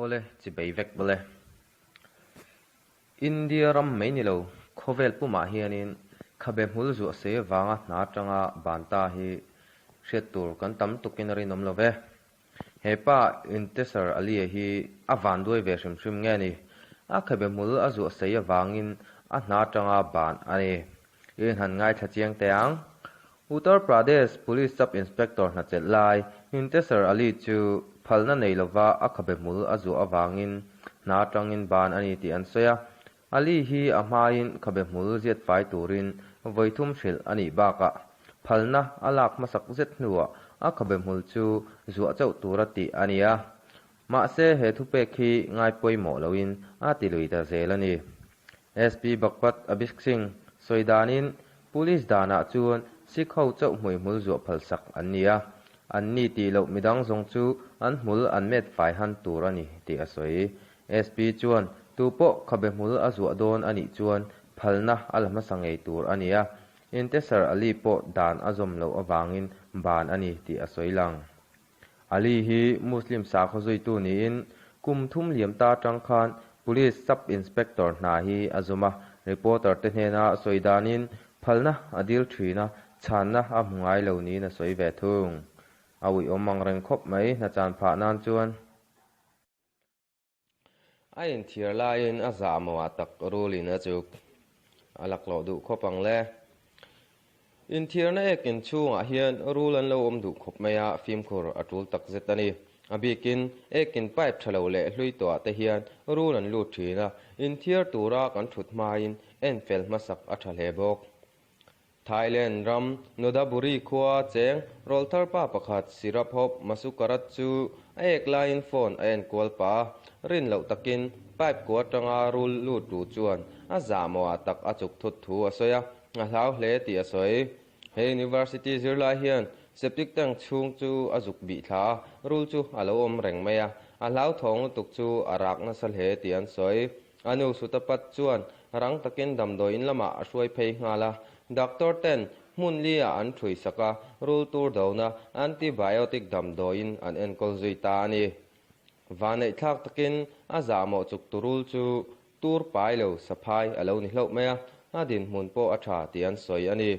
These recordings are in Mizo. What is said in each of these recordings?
Awle, chibei vek bawle. India ram mai ni lo, khawvel pumah hianin khabe hmul zuah sei avanga hna atanga ban ta hi hriat tur kan tam tukin a rinawm lo ve. He pa Intesar Ali-a hi a vanduai ve hrim hrim nge ni? A khabe hmul a zuah sei avangin a hna atanga ban a ni. I inhan ngaithla chiang teh ang. Uttar Pradesh Police Sub Inspector hnachelh lai Intesar Ali chu phalna nei lova a khabe hmul a zuah avangin hna atangin ban a ni tih an sawi a. Ali hi a hmain khabe hmul ziat fai turin vawi thum hrilh a nih bakah phalna a lak hmasak zet hnuah a khabe hmul chu zuah chauh tura tih a ni a. Mahse he thupek hi ngai pawimawh loin a ti lui ta zel a ni. SP Baghpat Abhishek Singh sawi danin Police danah chuan Sikh ho chauh hmuihmul zuah phalsak an ni a, an ni tih loh midang zawng chu an hmul an met fai han tur a ni tih a sawi. SP chuan tupawh khabe hmul a zuah dawn a nih chuan phalna a la hmasa ngei tur a ni a, Intesar Ali pawh dan a zawm loh avangin ban a ni tih a sawi lang. Ali hi Muslim sakhaw zuitu niin kum thum liam ta atang khan Police Sub Inspector hna hi a zawm a, reporter te hnena sawi danin phalna a dil thin a, chhanna a hmu ngai lo niin a sawi ve thung. A uiawm ang reng khawp mai hna chan phah nan chuan. A inthiar laiin a zahmawhah tak rulin a chuk. A laklawh duh khawp ang le. Inthiarna ek inchhungah hian rul an lo awm duh khawp mai a, fimkhur a tul tak zet a ni. A bikin ek in pipe tha lo leh hlui tawhah te hian rul an lut thin a, inthiar tura kan thut hmain en fel hmasak a tha hle bawk. Thailand ram Nodaburi khua cheng rawlthar pa pakhat Siraphop Masukarat chu a ek laiin phone a enkual pah a, rin loh takin pipe kua atanga rul lut tu chuan a zahmawhah tak a chuk thut thu a sawi a, a hlau hle tih a sawi. He university zirlai hian septic tank chhung chu a zuk bih thla a, rul chu a lo awm reng mai a, a hlauthawng lutuk chu a rak nasa hle tih an sawi. A nu Sutapat chuan rang takin damdawi in lamah a hruai phei nghal a, doctor ten hmun li ah an ṭhui sak a, rul tur dona antibiotic damdawiin an enkawl zui ta a ni. Vaneih thlak takin a zahmawh chuk tu rul chu tur pai lo saphai a lo ni hlauh mai a, a dinhmun pawh a ṭha tih an sawi a ni.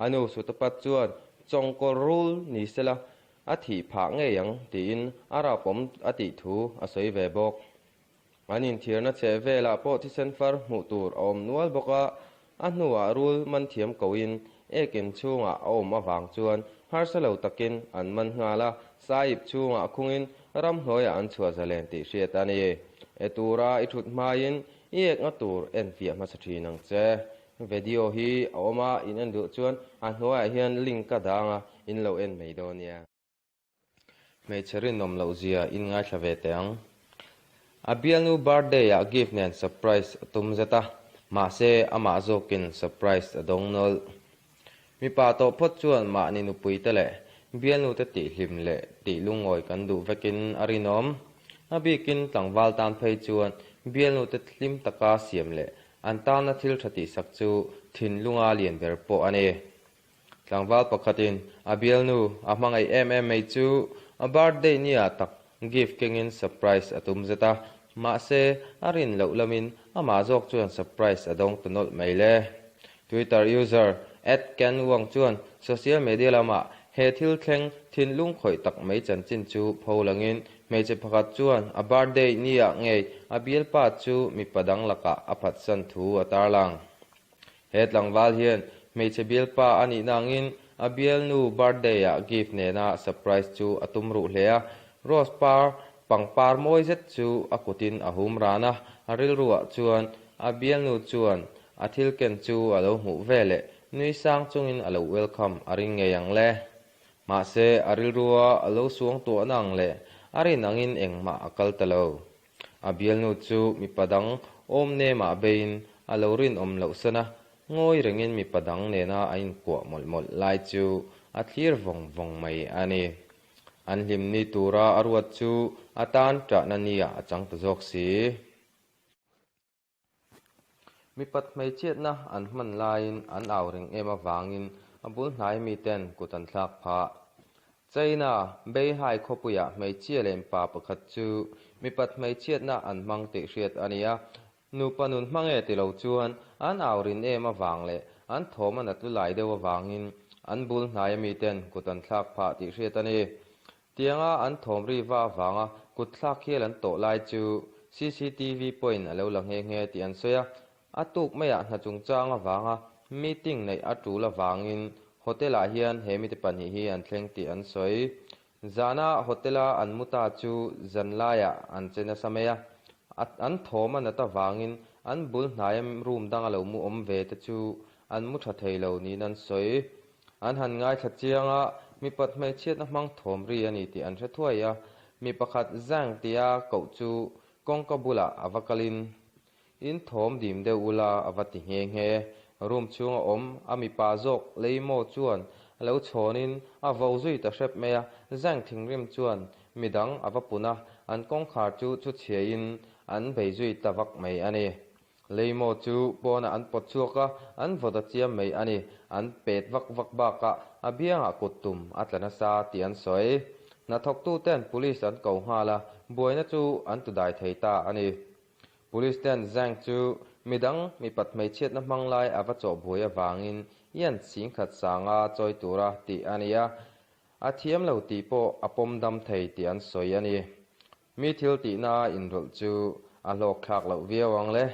A nu Sutapat chuan chawngkawr rul ni sela a thih phah ngei ang tiin a rapawm a tih thu a sawi ve bawk. An inthiarna chhe velah pawh thisen far hmuh tur a awm nual bawk a, a hnuah rul man thiam koin ekin chhungah a awm avang chuan harsa lo takin an man nghal a, sahip chhungah khungin ramhnuaiah an chhuah zalen tih hriat a ni. E tura i thut hmain i ekna tur en fiah hmasa thin ang che. Video hi a awm a, in en duh chuan a hnuaiah hian link ka dang a, in lo en mai dawn nia. Hmeichhe rinawm loh zia in ngaithla ve teh ang. A bialnu birthday ah gift nen surprise a tum zet a, mahse amah zawkin surprise a dawng nawlh. Mipa tawh phawt chuan mahni nupui te leh bialnu te tih hlim leh tih lungawi kan duh vekin a rinawm. A bikin tlangval tan phei chuan bialnu te hlim taka siam leh an tana thil tha tihsak chu thinlunga lian ber pawh a ni. Tlangval pakhatin a bialnu a hmangaih em em mai chu a birthday nia tak gift kengin surprise a tum zet a, mahse a rin loh lamin amah zawk chuan surprise a dawng ta nawlh mai le. Twitter user @kenwong chuan social media lamah he thil thleng thinlung khawih tak mai chanchin chu pho langin hmeichhe pakhat chuan a birthday nia ngei a bialpa chu mipa dang lakah a phatsan thu a tarlang. He tlangval hian hmeichhe bialpa a nih nangin a bialnu birthday ah gift nena surprise chu a tum ruh hle a, rose par pangpar mawi zet chu a kutin a hum ran a, a rilruah chuan a bialnu chuan a thil ken chu a lo hmuh ve leh nui sang chungin a lo welcome a ring ngei ang le. Mahse a rilrua a lo suang tuahna ang leh a rin angin engmah a kal ta lo. A bialnu chu mipa dang awm nemah beiin a lo rinawm loh san a, ngawi rengin mipa dang nena a inkuah mawlh mawlh lai chu a thlir vawng vawng mai a ni. An hlim ni tura a ruat chu a tan ṭahna niah a chang ta zawk si. Mipat hmeichhiatna an hman laiin an au reng em avangin a bul hnai miten kut an thlak phah. China, Beihai khawpuiah hmeichhia leh pa pakhat chu mipat hmeichhiatna an hmang tih hriat a ni a. Nupa nun hmang e ti lo chuan an au rin em avang leh an thawm a nat lulai deuh avangin an bul hnaia miten kut an thlak phah tih hriat a ni. Tianga an thawm ri va avanga kut thlak hial an tawh lai chu cctv pawhin a lo la nghe nghe tih an sawi a. A tuk maiah hna chungchang avanga meeting neih a tul avangin hotel-ah hian he mite pahnih hi an thleng tih an sawi. Zana hotel-a an mu ta chu zan laiah an che nasa mai a, an thawm a nat avangin an bul hnaia room danga lo mu awm ve te chu an mu tha thei lo niin an sawi. An han ngaithla chiang a, mipat hmeichhiatna hmang thawm ri a ni tih an hre thuai a, mi pakhat Zhang tia koh chu kawngka bulah a va kalin In thawm dim deuh ula a va ti nghe nghe. Room chhunga awm a mipa zawk Leimo chuan a lo chhawnin a vo zui ta hrep mai a, Zhang thinrim chuan midang a va pun a, an kawngkhar chu chu chhiain an bei zui ta vak mai a ni. Leimo chu pawnah an pawt chhuak a, an vaw ta chiam mai a ni. An pet vak vak bakah a biangah kut tum a tla nasa tih an sawi. Hnathawktuten police an ko nghal a, buaina chu an tudai thei ta a ni. Police ten Zhang chu midang mipat hmeichhiatna hmang lai a va chawh buai avangin Ian singkhat sanga chawi tura tih a ni a, a thiam lo tih pawh a pawm dam thei tih an sawi a ni. Mi thil tihna inrawlh chu a hlawk thlak loh viau ang le.